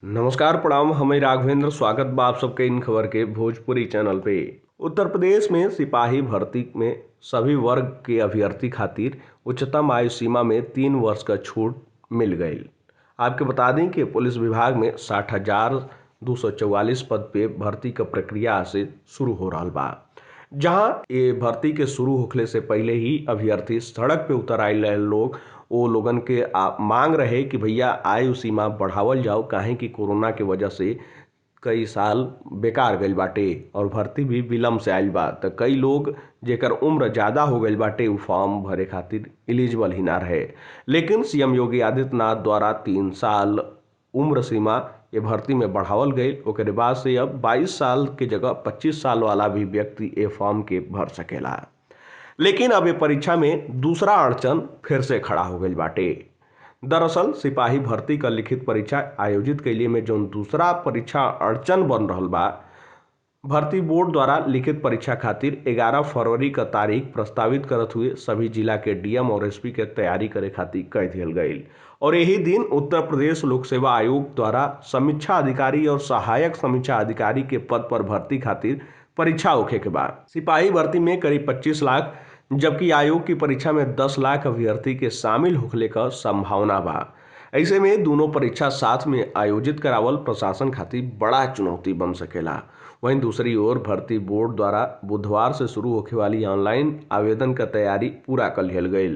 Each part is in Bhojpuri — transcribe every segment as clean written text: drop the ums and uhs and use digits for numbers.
नमस्कार प्रणाम, हमें राघवेंद्र, स्वागत बा आप सबके इन खबर के भोजपुरी चैनल पे। उत्तर प्रदेश में सिपाही भर्ती में सभी वर्ग के अभ्यर्थी खातिर उच्चतम आयु सीमा में 3 वर्ष का छूट मिल गई। आपके बता दें कि पुलिस विभाग में 60,244 पद पे भर्ती का प्रक्रिया से शुरू हो रहा बा, जहां ये भर्ती के शुरू होखले से पहले ही अभ्यर्थी सड़क पे उतर आए रहे लोग। वो लोगन के मांग रहे कि भैया आयु सीमा बढ़ावल जाओ, काहे कि कोरोना के वजह से कई साल बेकार गइल बाटे और भर्ती भी विलम्ब से आइल बा। तो कई लोग जेकर उम्र ज़्यादा हो गइल बाटे उ फॉर्म भरे खातिर एलिजिबल ही ना रहे। लेकिन सीएम योगी आदित्यनाथ द्वारा 3 साल उम्र सीमा ये भर्ती में बढ़ावल गई। ओकरे बाद से अब 22 साल के जगह 25 साल वाला भी व्यक्ति ये फॉर्म के भर सकेला। लेकिन अब ये परीक्षा में दूसरा अड़चन फिर से खड़ा हो गई बाटे। दरअसल सिपाही भर्ती का लिखित परीक्षा आयोजित कैले में जो दूसरा परीक्षा अड़चन बन रहा बा, भर्ती बोर्ड द्वारा लिखित परीक्षा खातिर 11 फरवरी का तारीख प्रस्तावित करत हुए सभी जिला के डीएम और एसपी के तैयारी करे खातिर कह दिया गई। और यही दिन उत्तर प्रदेश लोक सेवा आयोग द्वारा समीक्षा अधिकारी और सहायक समीक्षा अधिकारी के पद पर भर्ती खातिर परीक्षा होखे के बाद सिपाही भर्ती में करीब 25 लाख जबकि आयोग की परीक्षा में 10 लाख अभ्यर्थी के शामिल होखले का संभावना बा। ऐसे में दोनों परीक्षा साथ में आयोजित करावल प्रशासन खातिर बड़ा चुनौती बन सकेला। वहीं दूसरी ओर भर्ती बोर्ड द्वारा बुधवार से शुरू होखे वाली ऑनलाइन आवेदन का तैयारी पूरा कर लिहल गई।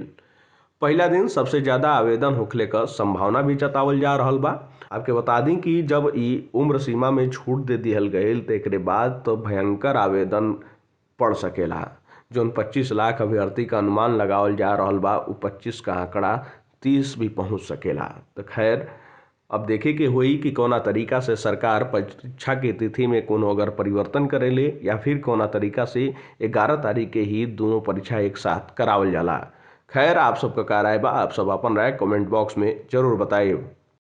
पहला दिन सबसे ज़्यादा आवेदन होखले का संभावना भी जतावल जा रहा बा। आपके बता दी कि जब ई उम्र सीमा में छूट दे दिहल गई तो एकरे बाद तो भयंकर आवेदन पड़ सकेला। जोन 25 लाख अभ्यर्थी का अनुमान लगावल जा रहा बा उ 25 का आंकड़ा 30 भी पहुंच सकेला। तो खैर अब देखे के होई कि कौना तरीका से सरकार परीक्षा के तिथि में कोनो अगर परिवर्तन करेले या फिर कौना तरीका से 11 तारीख के ही दोनों परीक्षा एक साथ करावल जाला। खैर आप सबका का राय बा, आप सब अपन राय कमेंट बॉक्स में जरूर बताइए।